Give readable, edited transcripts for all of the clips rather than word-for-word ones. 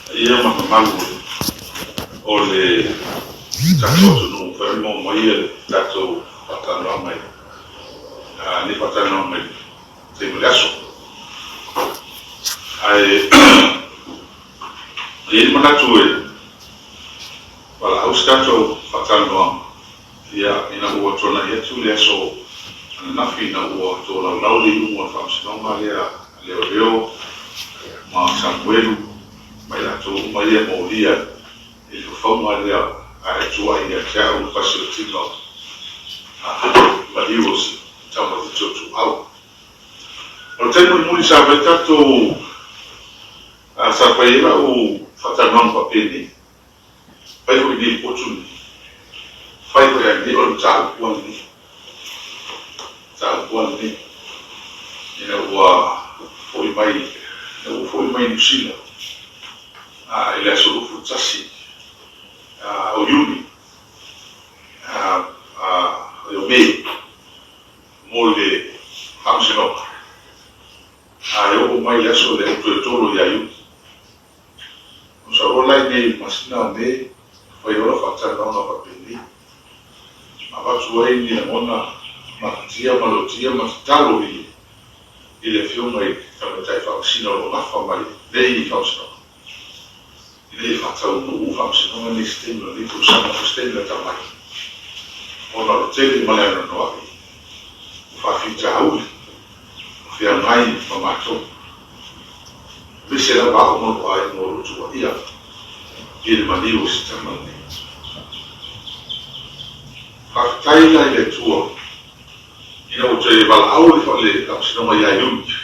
Paia ma mamalu o le tatou atunuu, ua mafai ona maua mai le tatou faatalanoaga i lenei faatalanoaga i le taimi o le aso. Ae e i ai le manatu e valaau se tatou faatalanoaga, ia, ina ua tuanai atu le aso ananafi ina ua tolaulau le iuga o le faamasinoga lea a leoleo ma Samuelu ma i latou uma ia e molia i le fafauga lea a e tuuai ia te au le fasiotino maliu o si tamaitiiti o Tuuau. O le taimi mulimuli sa fai tatou, sa fai ai lau faatalanoaga faapenei, fai foi i inei i le potu lenei, fai foi lava i inei, o le mataupu lava lenei, mataupu lava lenei, ina ua foi mai, ina ua foi mai Niu Sila i le aso 21 o Iuni, o Me, mo le faamasinoga, a e oo mai i le aso lea ua toe tolo ia Iuni. Masalo la i inei i le masina o Me, fai loa lau faatalanoaga faapenei, ma avatu ai ni lagona mafatia ma leotia ma tatalo i le Afioga i le Tamaitai Faamasino o lo o nafa ma lenei faamasinoga, ina ia faataunuu faamasinoga nei i se taimi o lenei tausaga po o se taimi lata mai, ona o le tele ma le anoanoai o faafitauli o feagai ma matou. Aemaise lava au ma lou aiga o lo o tuuaia i le maliu o se tama lenei. Faafetai la i le Atua ina ua toe valaau le Faamasinoga ia Iuni.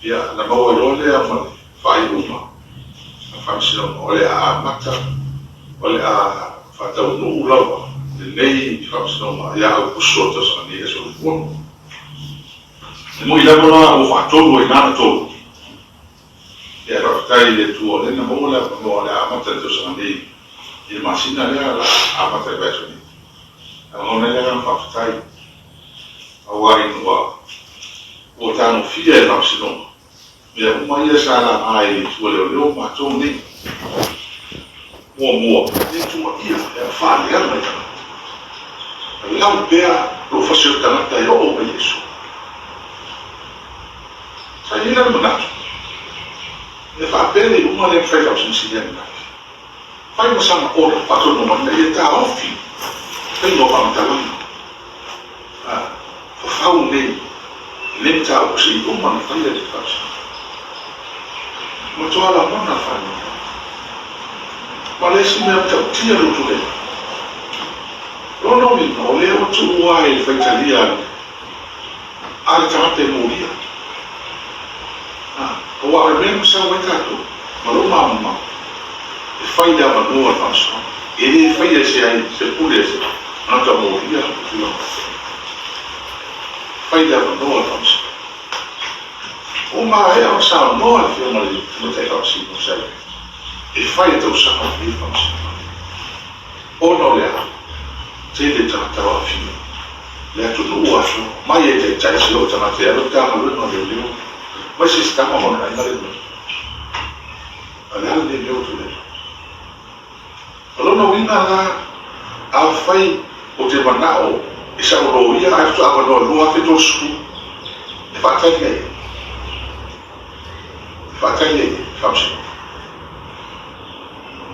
Ia, na maua loa lea ma le faaiuga a le Faamasinoga o le a amata, o le a faataunuu lava lenei Faamasinoga ia Aokuso o le tausaga nei, aso 26. E moni lava la ua faatonu ai i ina le tolu, ae faafetai i le Atua o lea na maua le avanoa o le a amata le tausaga nei i le masina lea o le a amata i le vaiaso nei. E lagona ai le agaga faafetai aua ina ua tagofia e le Faamasinoga mea uma ia sa laga e le Itu a Leoleo ma matou nei. Muamua, e le tuuaia e au faaleaga i tagata. Lau pea lou fasi o le tagata e oo mai i Iesu. Sa i ai la le manatu, e faapea le iuga lea na fai e le Faamasinoga ananafi, fai ma sana ola faatonu mai ina ia taofi faiga o faamatalaga fafau nei i lenei mataupu se i uma ona faia le faamasinoga. Matua lagona le faanoanoa. Ma le isi mea matautia lou tulai mai. Lona uiga, o lea ua tuu ai i le faitalia a le tagata e molia. Aua o le mea na masau ai tatou ma lou malamalama, e fai le avanoa o le faamasinoga. E le faia e se ai, se pule a se tagata molia le tulaga faapea. E fai le avanoa o le faamasinoga. Ua maea ona saunoa le Afioga i le Tamaitai Faamasino sa i ai, e fai le tausaga lenei le faamasinoga lenei. Ona o le a? Tele tagata o aafia le atunuu aso mai e taitai se oo tagata e alu i Matagaluega o Leoleo mai se isi tama ma lona aiga le mea. A o le a lenei mea ua tulai mai? O lona uiga la, afai ou te manao i sau loia ae faatoa avanoa i le 2030, e faatali ai, e faatali ai i le Faamasinoga.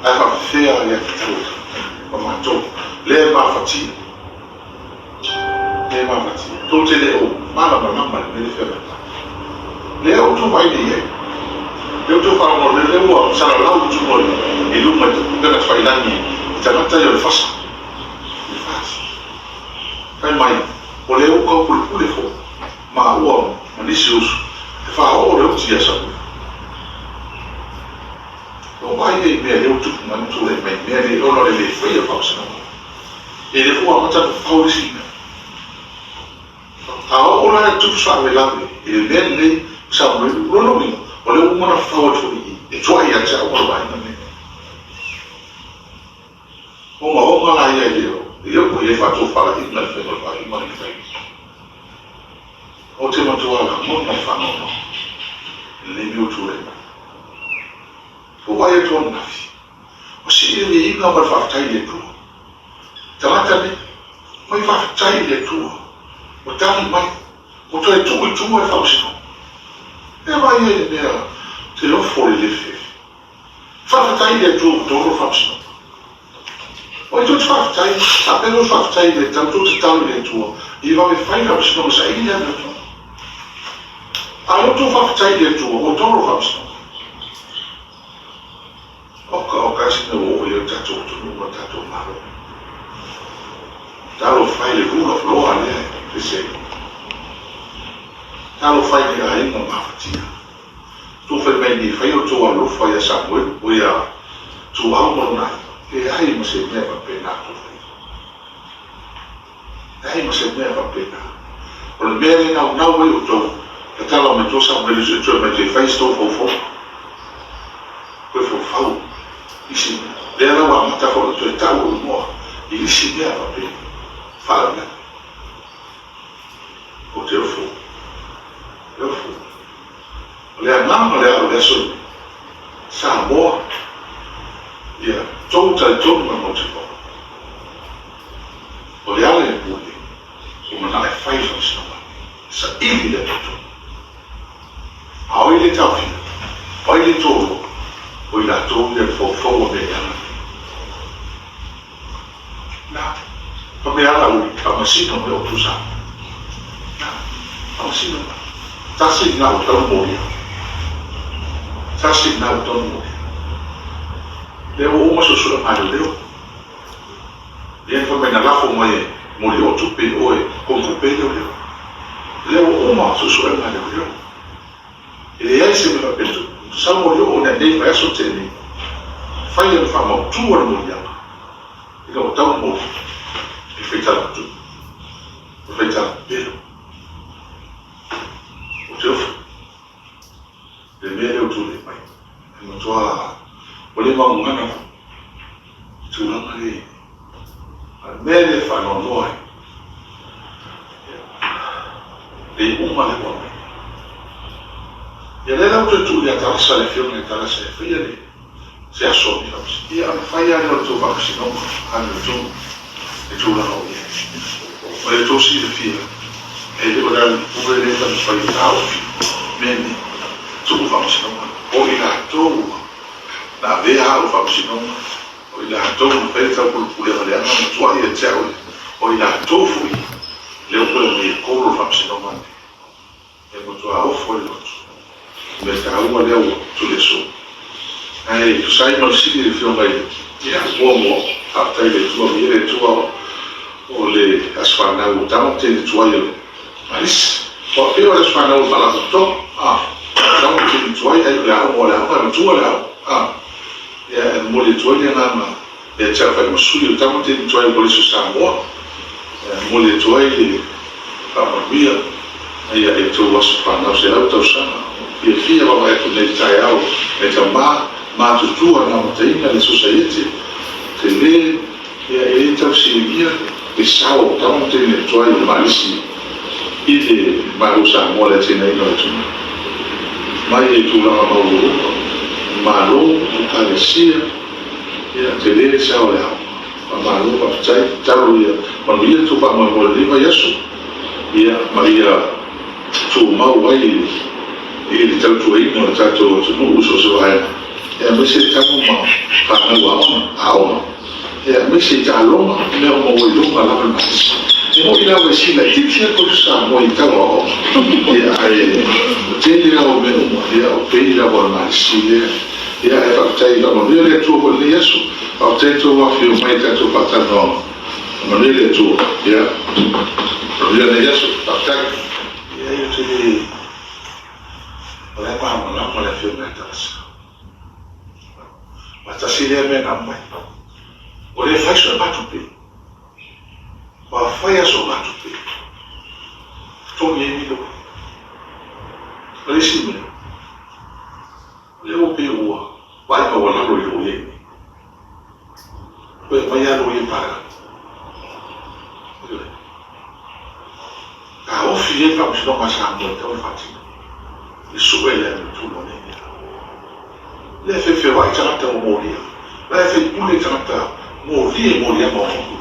Ae faapefea ia tatau ma matou lea e mafatia, lea e mafatia. Tou te le o malamalama i le mea lea e feagai mai. Lea ua outou vaai nei i ai. Lea ua outou faalogologo, lea ua salalau i tua i luma i upega tafailagi i tagata ia o le fasa, le fasi. Fai mai, o lea ua taupulepule foi maua ma nisi uso e faaoo le oti ia Samuel. Ua vaai ai i mea lea ua tupu mai ma tulai mai i mea nei ona o le le faia o faamasinoga. E le fua amata ona fafau le isi mea. A oo la e tupu faalavelave i le mea lenei o Samuelu, o lona uiga, o lea ua uma ona fafau atu i i, e tuai ia te au ma lou aiga mea nei. Ogaoga la ia e le o, e le o i ai faatofalaiga i le faiga o le faaiuga lenei fai. Ou te matua lagona le faanoanoa i lenei mea ua tulai mai. Ua vaai atu ananafi, ua sii le viiga ma le faafetai i le Atua. Tagata nei, mai faafetai i le Atua, ua tali mai, ua toe tuu i tua le faamasinoga. E vaai ai i le mea te ofo i le le fefe. Faafetai i le Atua ua tolo le faamasinoga. O ai tou te faafetai, faapea tou te faafetai i le tau tou tatalo i le Atua, ia vave fai le faamasinoga saili le amiotonu. A o lea ua outou faafetai i le Atua ua tolo le faamasinoga. Oka oka e se mea ua oo i ai lo tatou atunuu ma lo tatou Malo. Talofa e i le rule of law lea e pese ai. Talofa e i aiga mafatia. Tou fai mai nei, fai outou alolofa ia Samuelu, o ia Tuau ma lona aiga. Leai ma se mea faapena tou faia. Leai ma se mea faapena. O le mea lea e naunau ai outou, tatala mai tua Samuelu se i toe mai toe fai se tou faufauga. Toe faufau isi mea. Lea la ua amata foi ona toe tau ou igoa i isi mea faapena. Faalavelave. Ou te ofo. E ofo. O le agaga lea o le aso lenei, Samoa, ia tou talitonu ma le mautinoa. O le ala i le pule, ua manao e fai le faamasinoga, e saili le amiotonu. A o ai le taofia? O ai le toloa? O i latou ia na foufou a mea leaga nei. Na, ka mea ala ui, faamasino mai outou Samoa. Na, faamasino mai. Tasi lena ua tatau ona molia. Tasi lena ua tatau ona molia. Lea ua uma suesuega a leoleo. Lea na fai mai na lafo mai e moli o tupe i o e konukupe ai leoleo. Lea ua uma suesuega a leoleo. E leai se mea faapea na tupu. Sau moli o nei nei vaiaso na tea nei. Fai ona faamautu le moliaga ina ua tau na moli e faitala atu. O faitala pelo. Ou te ofo. Le mea lea ua tulai mai. E matua ua le magugana foi. I tulaga lea i A o le mea lea e faanoanoa ai, le iuga lea ua aumai. Ia lea la ua toe tuu ia Tarasa le afioga ia Tarasa e faia le se aso o ni faamasinoga. Ia ona fai lava lea o le tou faamasinoga amiotonu i tulaga o i ai. O le tou silafia, e le o le alii pule lea e taumafai e taofi mea nei, tuu le faamasinoga. O i latou na avea au i faamasinoga, O i latou na fai le taupulepulega leaga ma tuai ia te au ia, o i latou foi lea ua toe aumai e kolo le faamasinoga lenei. E matua ofo ai le loto. O le mea taua lea ua tulesou. Ae tusa ai ma le sili i le Afioga i le Ia, muamua, faafetai i le Atua, viia le Atua o le aso fanau o tama tele tuai o Alisi. Ua pei o le aso fanau o le Faalapotopotoga, a, tama tele tuai ai o le aoga o le aoga e matua le aoga, a. Ia, e momoli atu ai le agaga ia te au fai ma sui o Tama Tini Tuai o Kolisi o Samoa. E momoli atu ai le faamanuia ia i tou aso fanau 100 tausaga. Fiafia vaavaai atu nei i le taeao nai tama matutua na amataina le Sosaiete tele, ia e le tau silia le sao o Tama Tini Tuai o Malisi i le Malo o Samoa le atinaeina o le atunuu. Mai le tulaga maualuluga, Malo, Ekalesia, ia, tele le sao o le aoga. Faamalo, faafetai, tatalo ia manuia le tou faamoemoe i lenei vaiaso, ia, ma ia tumau ai i le tautuaina o le tatou atunuu i so o se vaega, aemaise tama ma fanau aoga, aoga. Aemaise i taaloga, mea uma ua iloga lava le malosi. E moni lava e sili laitiiti lava Kolisi Samoa i tau aoaoga, ae ua tele lava o mea uma, o pei lava o le malosi lea. Ae faafetai, faamanuia le Atua foi i lenei aso. Faafetai i le tou afifio mai i le tatou faatalanoaga. Faamanuia le Atua. Manuia lenei aso. Faafetai. Leai, ou te le... O la e malamalama le Afioga ia Tarasa. Aua tasi lea mea na aumai. Ua le fai so matou tupe. Ua fai so matou tupe. Totogi ai miliona. O le isi mea, o lea ua pei ua vaai maualalo i loia i inei. Toe aumai lava loia palagi. Ioe. Taofi ai le faamasinoga a Samoa e tatau ona faatino. I sue le amiotonu a nei mea. Lea e feofeoai tagata ua molia. La e faipule tagata molia e molia ma o.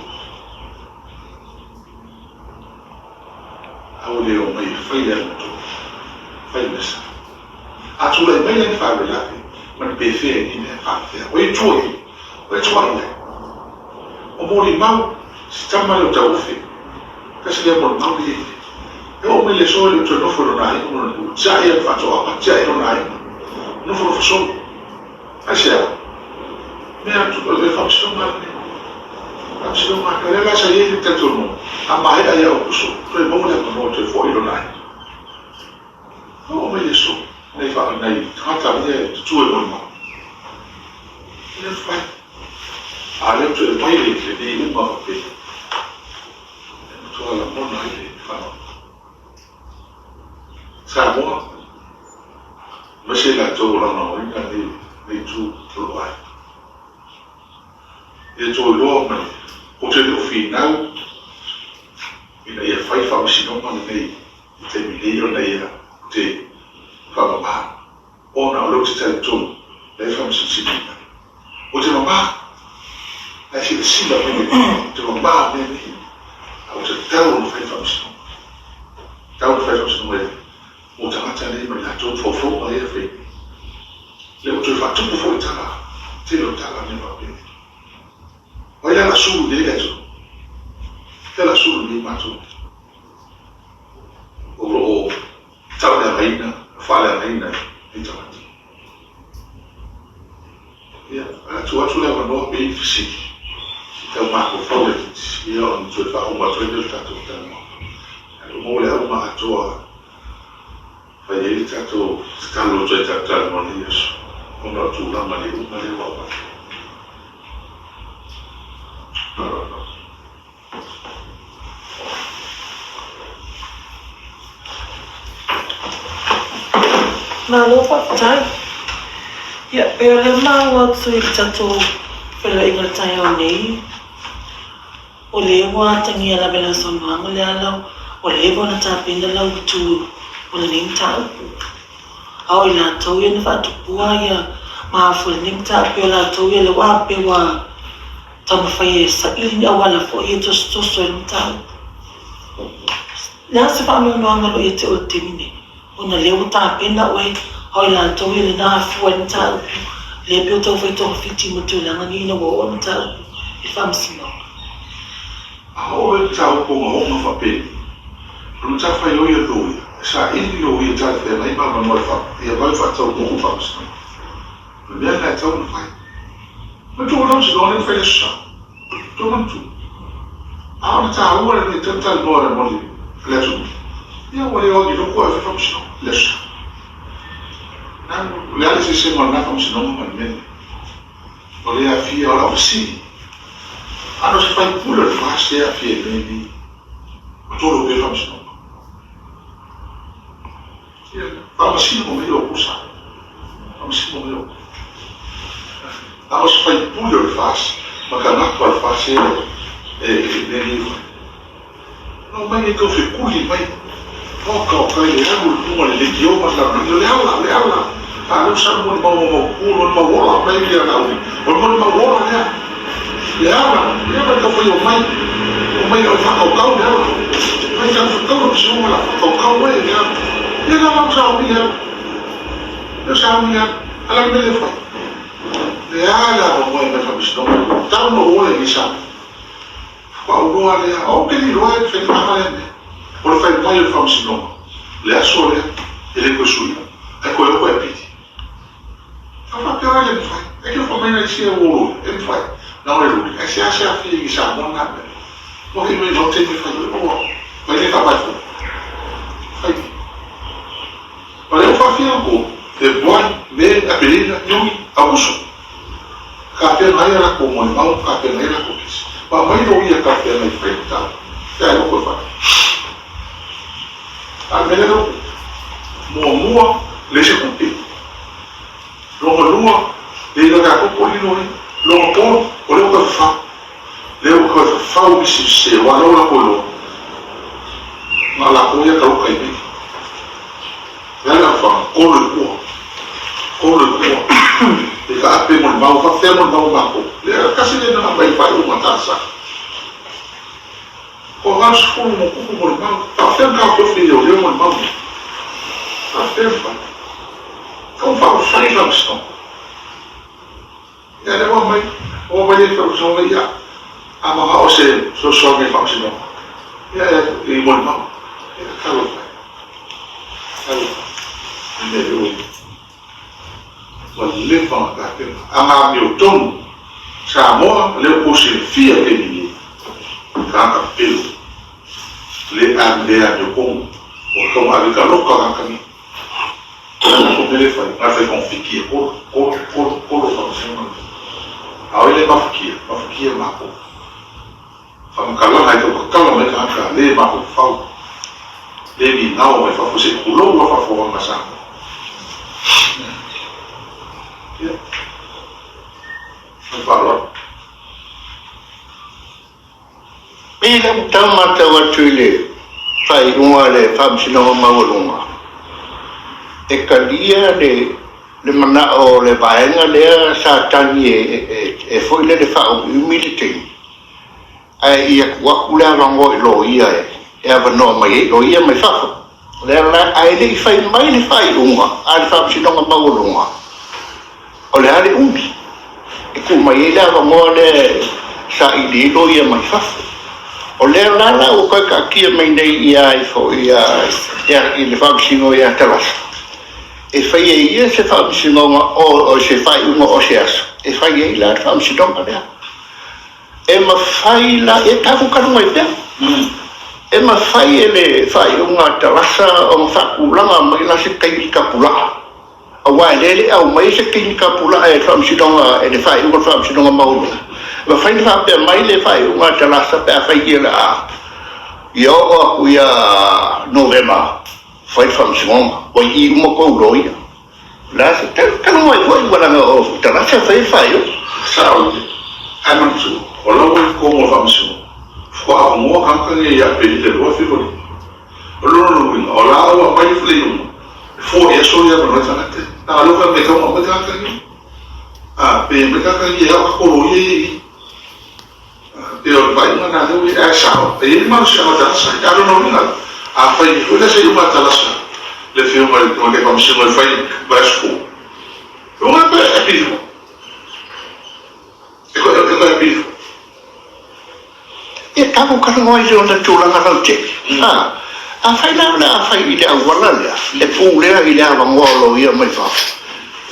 A ua le omai e fai le amiotonu, fai le mea sao. A tulai mai la ni faalavelave ma ni pefea i nei mea, e faapefea? O ai e tua i ai? O ai e tua i ai? O molimau, si tama lea o Tauofe, tasi lea molimau lea e i ai. E oo mai i le aso e le o toe nofo i lona aiga ma lona nuu, tiai ana faatoaga, tiai lona aiga, nofonofo solo. Aisea? Mea atu, o le faamasinoga lenei. Faamasinoga lenei. O lea la sa i ai le talitonuga, a maea ia Aokuso, toe maua le avanoa e toe foi i lona aiga. Oo mai le aso, nai nai tagata ia e tutu e molimau. E le mafai. A o lea ua toe aumai lenei iuga faapea, e matua lagona ai le faanoanoa. Samoa, aemaise i latou o lagolagoina lenei itu o lou aiga. Ia outou iloa mai, ou te le o finau ina ia fai faamasinoga lenei i le taimi nei ona ia ou te faamama, ona o lea ou te talitonu la e faamasinoina. Ou te mama, la e silasila mai le Atua, ou te mama mea nei, ae ua tatau ona fai le faamasinoga. Tatau ona fai le faamasinoga ia mo tagata nei ma i latou faufauga ia e fai nei. Lea ua toe faatupu foi tala, tele o tala mea faapea. O ai la la sulu nei le atunuu? Fea la sulu nei matou? O lo o tauleagaina, faaleagaina e tagata. Ia, a tuu atu le avanoa pe i ni fesili, se i tau mafaufau laitiiti, ia ona toe faauma atu ai lea o le tatou talanoaga. Ae ua maua le auga atoa e fai ai le tatou tatalo atu ai tatou talanoa i lenei aso, ona o tulaga le uma lea ua aumai. Malo faafetai. Ia, pei o lea maua atu i le tatou feiloaiga i le taeao nei, o lea ua atagia lava i lau saunoaga le ala ua leva ona tapena lau itu o lenei mataupu. A o i latou ia na faatupua ia ma afua i lenei mataupu, pei o latou ia lea ua pei ua taumafai e saili ni auala foi e tosotoso ai le mataupu. O le a se faanoanoaga o lo o ia te oe i le taimi nei, ona o lea ua tapena oe, a o i latou ia lena afua ai le mataupu, lea pei ua taumafai e togafiti mo tulaga nei ina ua oo le mataupu i le faamasinoga. A oo le mataupu ogaoga faapeni, o le matafaioi a loia, e saili loia talafeagai ma avanoa e ia vave faataunuu le faamasinoga. O le mea lena e tatau ona fai. Manatua lau sinoa lea na fai i le Aso Sa. Tou manatua. A o le taua lenei e tatau ona talanoa mo le atunuu. Ia ua le o agi loko ae fai faamasinoga i le Aso Sa. O le a le eseesega o lena faamasinoga ma le mea lenei? O le aafia o lau fesili, a na o se faipule o le FAST e aafia i le mea lenei, ua tolo pea le faamasinoga? Faamasino mai ou sa. Faamasino mai ou. A o se faipule o le FAST ma tagata o le FAST e lenei fai. Na omai e tau fekuli mai. Oka oka i le alu i luga o le leitio ma le lalolagi. O le ala, o le ala. A lea ua sau le molimau mautu, o le molimau ola mai ia Laauli. O le molimau ola lea. Le ala, le ala tau fai omai. Omai o le faatautau le ala. Mai tau faatau le pisiuma la faatautau ai le ala. Ia la lau sauni le ala. Ia sauni le ala. Ala le mea le fai. Le ala avanoa e mai faamasinoga. Tau no ola i sa. Faauloa lea. Ou te iloa e fai maga lea mea. O le fai mai o le faamasinoga. Le aso lea, e le toe suia. Ae toe o toe apili. A faapea la e le mafai, e te fai mai na isi e ua loli, e mafai, na o le loli, ae seasea fia i Samoa na mea. Ua hei mai mau taimi e fai ai, ua fai le faavae fou. Fai. O lea ua faafia na ko, Fepuari, Me, Aperila, Iuni, Aukuso. Ka feagai a lakou molimau, ka feagai a lakou kesi. Ma aumai loia ka feagai fai le tau. Te ai loko e fai. A le mea lea loko. Muamua, leai se tupe. Lona lua, leai lava tatou po o lilo ai. Lona tolu, o lea ua toe fafau. Lea ua toe fafau nisi sese, aua o lea ua latou iloa, na o latou ia tauka i mea. O le a le aofaga? Tolo i tua. Tolo i tua. E ka ape molimau, faapefea molimau o matou? Lea, tasi lea mea na aumai i le faaiuga a Tasa. Ko 80 ma tupu molimau. Faapefea ona taofiofi e leoleo molimau nei? Faapefea ona fai? Tau faaufai faamasinoga. Ia lea ua aumai, ua aumai le faamasinoga ia, a manao se fesoasoani i le faamasinoga, ia e i molimau. Ia talofa e. Talofa e. I mea lea ua i ai. Ua leva ona tapena. A na amiotonu Samoa, lea ua tou silafia i le taimi nei, tagata pepelo, le le amiotonu, ua tatau ona ave i taloka tagata nei. O le latou mea lea e fai, na o le fai togafiti e tolu, tolu, tolu, tolu faamasinoga nei. A o ai lea e mafatia? Mafatia matou. Faamatalaga e tau tatala mai tagata le mafaufau, le migao mai fafo, se i tulou lava faafofoga a Samoa. Ia. Ma le faaaloalo. I lau tau matau atu i le faaiuga a le Faamasinoga Maualuga, e talia le le manao o le vaega lea sa tagi e foi lele faaumiumi le taimi, ae ia tuu atu le avanoa i loia e avanoa mai ai loia mai fafo. O lea la, ae le i fai mai le faaiuga a le Faamasinoga Maualuga, o le a le umi e tuu mai ai le avanoa lea e saili ai loia mai fafo. O lea la la ua toe taatia mai nei ia ifo ia i le Faamasino ia Talasa, E fai e ia se faamasinoga o se faaiuga o se aso e fai ai la le faamasinoga lea. E mafai la, e tatou talu mai pea. E mafai e le faaiuga a Talasa ona faatulaga mai la se taimi tapulaa, aua e le le aumai se taimi tapulaa e le faamasinoga, e le faaiuga o le faamasinoga maualuga. E mafai ona faapea mai le faaiuga a Talasa pe afai ia o le a ia oo atu ia Novema Fai le faamasinoga, ua i uma tou loia. O le a se tali? Talu mai foi ua leaga o Talasa e fai le faaiuga. Sao lelei. Ae manatua, o la ua i totonu o le faamasinoga, faatoa avanoa tagata nei ia Aperila 2025. O lona uiga, o la ua aumai le iuga, e fua i aso ia e avanoa ai tagata ia. Leaga o lea ua fai mai e tatau ona aumai tagata nei. A, pe aumai tagata nei e ao tatou loia ia i i. Pei o le faaiuga lena lea ua i ai. Ae sao, e i ai le malosiaga o Talasa. A o lona uiga, afai foi la se iuga a Talasa, le Afioga i le Tamaitai Faamasino e fai i vaiaso fou, e toe apili foi. E toe apili foi. Ia tatou talanoa i lona tulaga lautele. Afai la o le a fai i le auala lea, e pulea i le avanoa o loia mai fafo,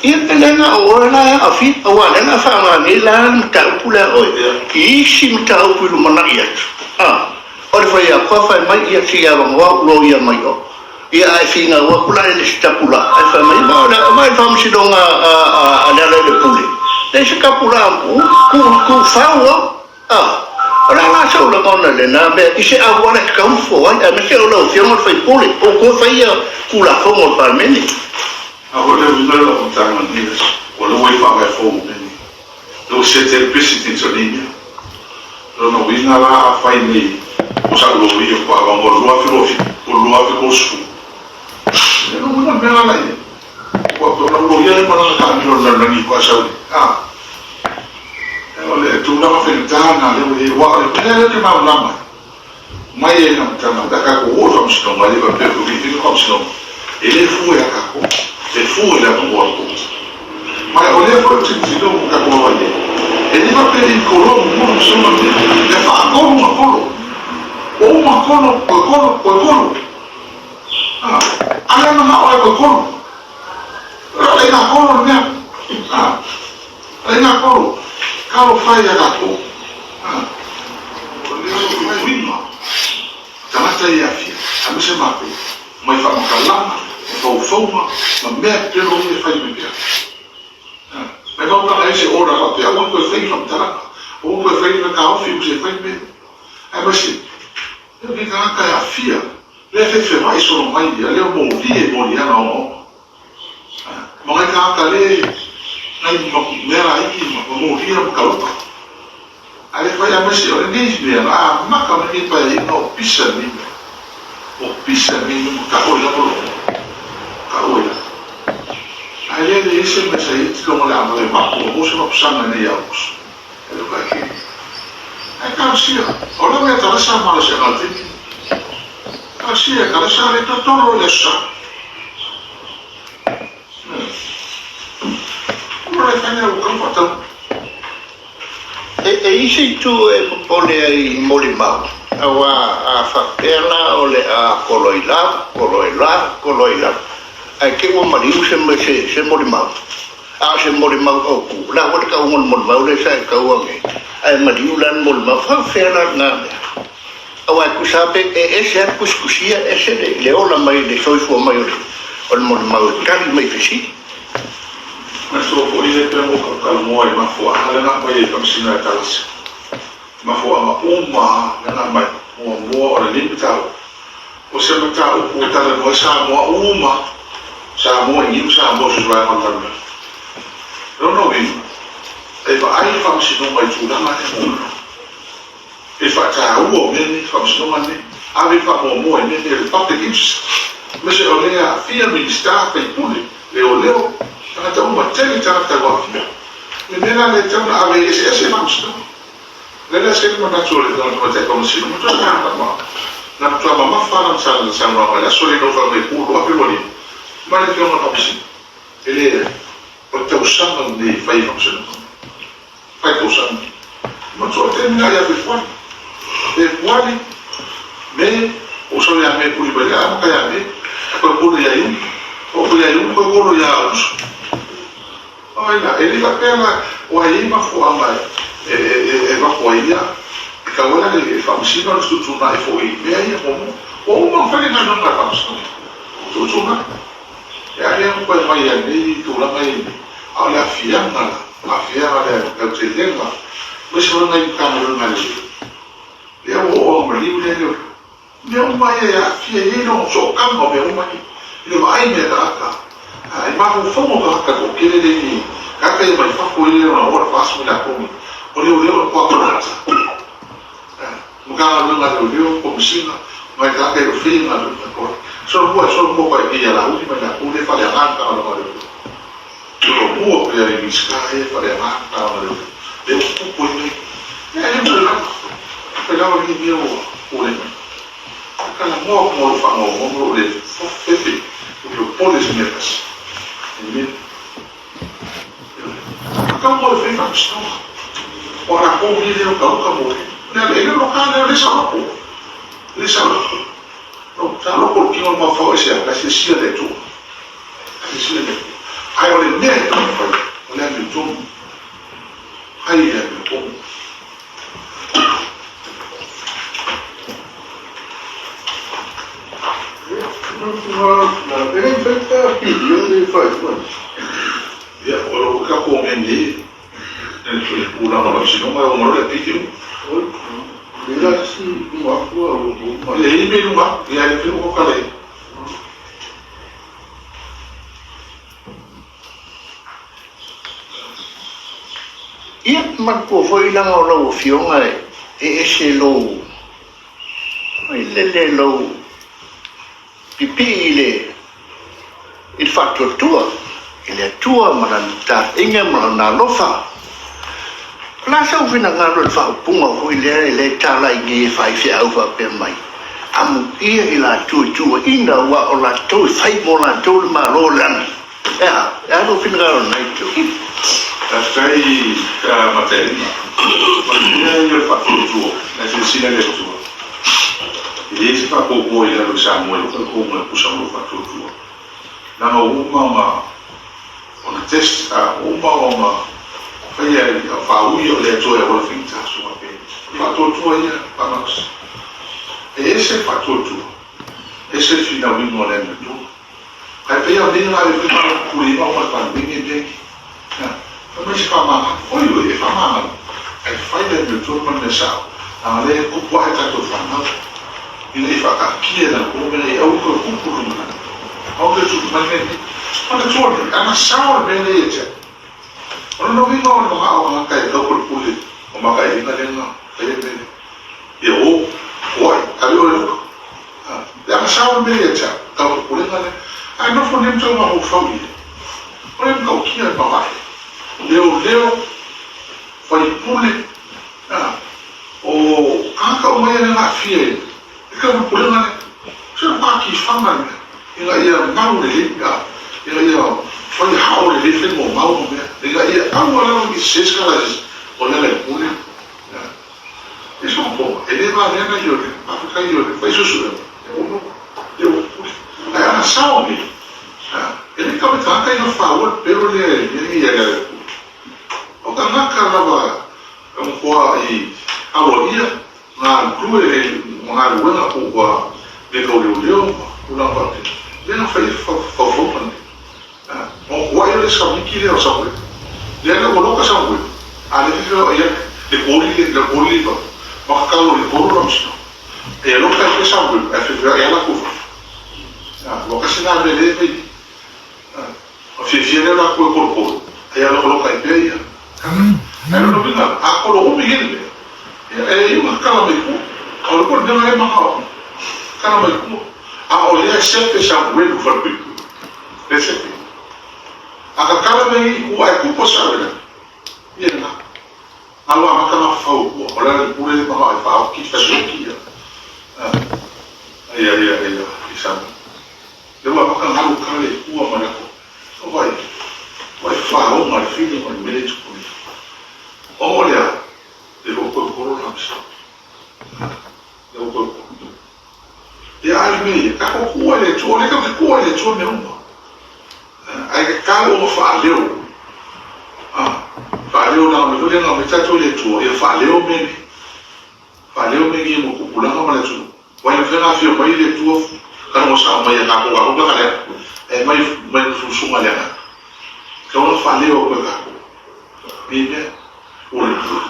ia e le na o oe la e aafia, aua o lea o le a faaaoga nei la le mataupu lea a oe i isi mataupu i lumanai atu. O le fai atu a fai mai, ia se i avanoa au loia mai o. Ia ae finau atu la i le isi tapulaa, ae fai mai, Vaai le vaai le faamasinoga a Lealailepule, leai se tapulaa ku ku fau au. A, o le a la sou lagona i lena mea i se auala e tatau ona fofo ai, aemaise o lau Afioga i le sui usufono, o outou e faia Tulafono a le Palemene. A o le uiga o lau amataga i lenei aso, o lea ua i faavae fou o mea nei. O lea ua set ai le precedent o nei mea. O lona uiga la afai nei o sau loia ua avanoa i le 2027 po o le 2030, o lona uiga o le mea la la i ai, ua o lau loia lea ma lana taamilo i le lalolagi faatoa sau nei. A, o le tulaga faigata lena lea ua i ai, aua o le mea lea ou te malamalama ai, mai ai le amataga pe a tatou o i le faamasinoga, e le faapea foi i le faamasinoga, e le fua ia tatou, e fua i le avanoa o le Komiti. Ma o lea foi ou te tilotilo ma tatou vaavaai i ai, e le faapea e koloa muamua faamasinoga lenei, e faatolu ona kolo, ua uma ona kolo, toe kolo, toe kolo. A lea manao lava e toe kolo. O le aiga kolo le mea. O le aiga kolo. Talofa e ia tatou. O le uiga, tagata ia e aafia, aemaise matou, mai faamatalaga, ma faufauga, ma mea pepelo ia e fai mai pea. Maimau la ai se order faapea, aua ne toe fai ni faamatalaga, aua ne toe fai ni taofi ma se fai mea. Aemaise, e le tagata e aafia, lea e fefe-vai solo mai ia, lea moli e moliaga ogaoga. Ma nai tagata le nai mea laiti ma molia ma taloka. Ae le fai aemaise o lenei mea na amata mai lenei paeaiga o pisa lenei mea. O pisa lenei mea ma taoi lava lou taoi lava. Ae lea leai se mea sa i ai tino ma le amata mapu ua maua se mapusaga nei ia Aokuso. E le o kai kini. Ae talosia, o la mea talasa malosiaga o le taimi. Talosia e talasa le totolo i le aso Sa. Ua le fai lea ua tau faatau. E i ai se itu e popole ai i molimau, aua a faapea la o le a koloi lava, koloi lava, koloi lava, ae te i ua maliu se, se molimau, a o se molimau autu, o le a foi le tauga o le molimau lea sa e taua nei, ae maliu la le molimau, faapefea la lena mea? Aua e tusa lava pe e ese lava le tusitusia, ese le ola mai, le soifua mai o le molimau e tali mai i fesili. Manatua foi le pea mo Talanoa i mafuaaga lea na aumai ai Faamasino ia Talasa. Mafuaaga uma lava lea na aumai. Muamua o lenei mataupu, o se mataupu ua talanoa ai Samoa uma, Samoa i Niu, Samoa i so o se vaega o le lalolagi. O lona uiga, e vaai le Faamasinoga i tulaga lea muamua. E faataua o mea nei, faamasinoga nei, ave le faamuamua i mea nei o le public interest, aemaise o lea e aafia Minisita, faipule, leoleo, tagata uma, tele tagata ua aafia. O le mea la lea e tatau ona ave e eseese faamasinoga. O le a se le manatu o le Afioga i le Tamaitai Faamasino, matua malamalama, na matua mamafa lana saunoaga i le aso lea na ou fai mai ai, 2025, mai le Afioga i le Faamasino, e le, o le tausaga lenei e fai ai faamasinoga. Fai tausaga. Matua taimi la ia Fepuari. Fepuari, Me, o sau ia Me puli mai lea amata ia Me, a toe kolo ia Iuni, oo foi ia Iuni toe kolo ia Aukuso. Ai la, e le faapea la ua i ai mafuaaga e, e, e avatu ai ia, e tau ai la le faamasino le fetuutuunai foi i mea ia muamua. Ua uma ona fai le galuega a le faamasinoga, fetuutuunai. E a lea ua toe aumai ai nei tulaga ia nei, a o le aafiaga la, aafiaga lea lautelega, aemaise foi nai Matagaluega a le lea ua oo lava maliu lea leo. Mea uma ia e aafia i ai lona sootaga o mea uma ia, i le vaai mai a tagata, i mafaufauga o tagata toatele lea i tagata ia mai fafo ia lea na ola fasi mai latou nei, o leoleo e matua tagata. Matagaluega a Leoleo, Komesina, nai tagata e ofei i galuega e toa. Solomua e solomua koe i ia Laauli ma i latou lea e faaleaga le Matagaluega a Leoleo. Solomua koe i Minisita ia e faaleaga le Matagaluega a Leoleo. Lea ua tupu ai mea ia. E le mafai lava. Mafai lava lenei mea ua pule mai. E talanoa atu ma lou faanoanoa ma lou le fefe ou te popole i se mea e tasi. E mea. Tau mo le fai faamasinoga. Ua latou nei lea o tauta mo le. Le ale le loka le le sa loko. Le sa loko. No, sa loko le kino ma fao ese a se sia le tu. Se sia le. Ai o le mea e tau fai. O le ame tonu. Hai le ame tonu. Ia, o lo o tatou mea nei, e tulaga o le faamasinoga, e ono le pili uma. E i ai mea i luga atu, ia e pili uma kale. Ia, manatua foi leaga o lau Afioga e ese lou, foi lele lou pipii i le i le faatuatua i le Atua ma Lana tafiga ma Lona alofa. O le a sau finagalo i le faaupuga foi lea e le talai nei e faifeau faapea mai, Amuia i latou e tuuaina aua o latou e fai mo latou le Malo o le lagi. E a? E a lou finagalo i lena itu? Faafetai Mataelima. O le mea ia o le faatuatua, na silasila le Atua, e leai se faapopo i lalo i Samoa i lou faitauga e tusa ma lou faatuatua. Leaga ua uma ona ona test, ua uma ona faia e faaui o le Atua e auala faigata so faapea. O le faatuatua ia, faamalosi. E ese le faatuatua, ese le finauina o le amiotonu. Ae pei a mea la e fai ma pule ma uma le mea mea. Fai mai se faamagalo. Oi oi, e faamagalo. Ae fai le amiotonu ma le mea sao. Leaga lea e tupu ae tatou fanau. Ina ia faataatia i latou mea nei, aua toe tupu i lumanai. Aua toe tupu mai mea nei. Manatua nei, ana sao le mea lea ia te au. O lona uiga o le manao o tagata e tau pulepule o makailina lea na faia le mea lea. Ia o, o ai, ave oe Luka. Leaga sao le mea ia te au, tau pulega lea. Ae nofo nei ma tau mafaufau i ai. O le matautia e mavae, leoleo, faipule, o tagata uma ia lea na aafia i le taupulega lea. O se matifaga le mea ina ia mau lelei, ina ia fai hao lelei faiga o mau ma mea, ina ia aua lava ne i sese se tala a se isi, o le ala i le pule. E sopo, e le valea nai leoleo, faafetai i leoleo, fai suesuega, e ua maua, e ua pule. Ae ana sao nei, e le tau le tagata ia faua le pelo lea i le mea nei e ala i le pule. O tagata lava e matua aloaia galulue i galuega po ua mea tau leoleo ma tulaga faapena, lea na fai ai faufauga nei. Ona tuai o le samiki lea o Samuele. Lea la ua loka Samuele, a lea fe feoai atu le koli le le koli le fafo. Ma kakalo le kolo la masino. E loka ai pea Samuele, ae fe feoai lava latou i fafo. Ua tasi lena mea lea e fai. Ona fiafia lea o latou e kolokolo, ae alokaloka ai pea ia. Ae lona uiga, a kolo umi nei le mea, ia e iu ona tatala mai tua. O le mea lena e manao, tatala mai tua. A o lea e sefe Samuele i falepuipui. Lea e sefe. A tatala mai i tua ae tupu Samuele, ia lena. Alu amata ona fafau i tua. O le ala i le pule lea e manao e faaoki, fai oki ia. Ia, ia, ia, i Samuele. Lea ua amata ona alu kale i tua ma le atu. O vai, ua e faoga le feeling o le mea lea e tupu nei. Ona o le a? Lea ua toe kolo la mea. Lea ua toe kolo. Ia a le mea ia, tatou tua i le Atua, o lea tatou te tua i le Atua mea uma. Ae tatau ona faaleo. Faaleo leaga o le mea foi lea na aumai tatou e le Atua, ia faaleo mea nei. Faaleo mea nei mo tupulaga ma le atunuu. Ua le mafai ona afio mai le Atua talogo sao mai ia tatou tatou tagata leaga, ae aumai mai le musumusuga a le Agaga. E tatau ona faaleo atu e tatou nei mea. Ua le Atua.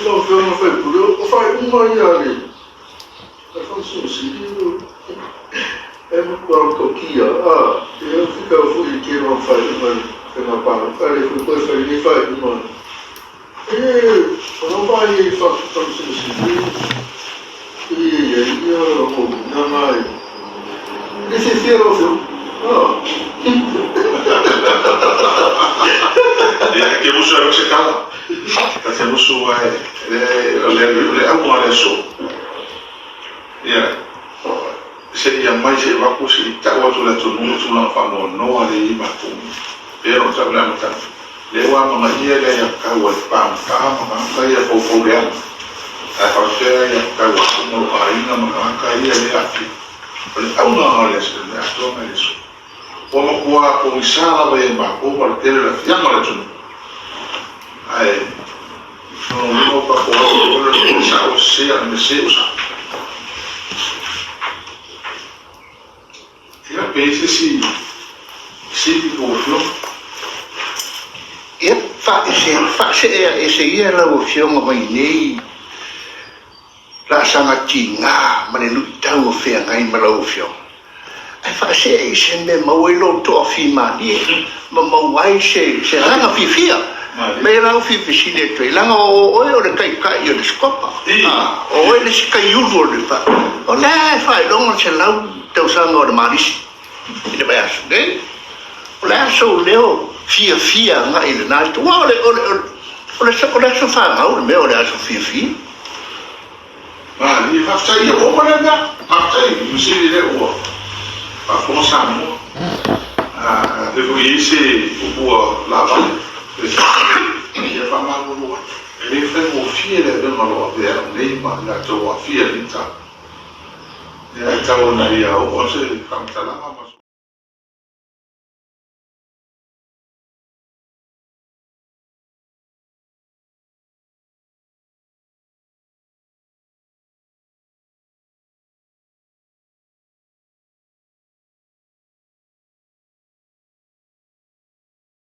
Lau Afioga i le Faipule, o faaiuga ia a le Faamasino Sili e matua matautia lava. E fiafia foi i le tele o faaiuga i le faiga palota, a o lea foi ua toe fai nei faaiuga. E o lau vaai i le Faamasino Sili, e i ai ia moliga na e le fiafia lau Afioga. Ia, e te musu e alu se tala. Ta te musu ai, o le auga o le aso. Ia, seia mai, seia avatu, seia tau atu i le atunuu le tulaga faanoanoa lea e i ai matou. Pei ona ou tau i le amataga, lea ua amanaia le aiatatau a le pagota ma tagata ia poupou leaga, ae faapefea aiatatau a au ma lou aiga ma tagata ia e le aafia. O le auga lena o le aso, le mea atoa lena i le aso. Ua matua pogisa lava ia i matou ma le tele o le aafiaga o le atunuu. Ae lona uiga ua tatou alu o le mea sao sese a o le mea sese ua sao. Ia, pe i ai se isi fesili lau Afioga? Ia, faasee ese ia lau Afioga mai nei laasaga tiga ma le luitau o feagai ma lau Afioga. Ae faasee i se mea e maua ai lou toafimalie ma maua ai se agaga fiafia. Mea la ua fia fesili atu ai, leaga o oe o le taitai o le Sikopa, o oe le isi kaiulu o le fa, o le a e faailoga o le 100 tausaga o le Malisi i le vaiaso nei? O le a sou leo fiafia agai i lena itu? Aua o le, o le, o le, o le aso fanau le mea o le aso fiafia. Malie, faafetai ia ua uma lea mea. Faafetai i masini lea ua faafofoga Samoa. Afai foi e i ai se upu ua laavale, ia faamalulu atu. E le faigofie le avega o lo o avea au nei ma i latou ua aafia i lenei mataupu. Ia ae tau ina ia oo atu se faamatalaga ma.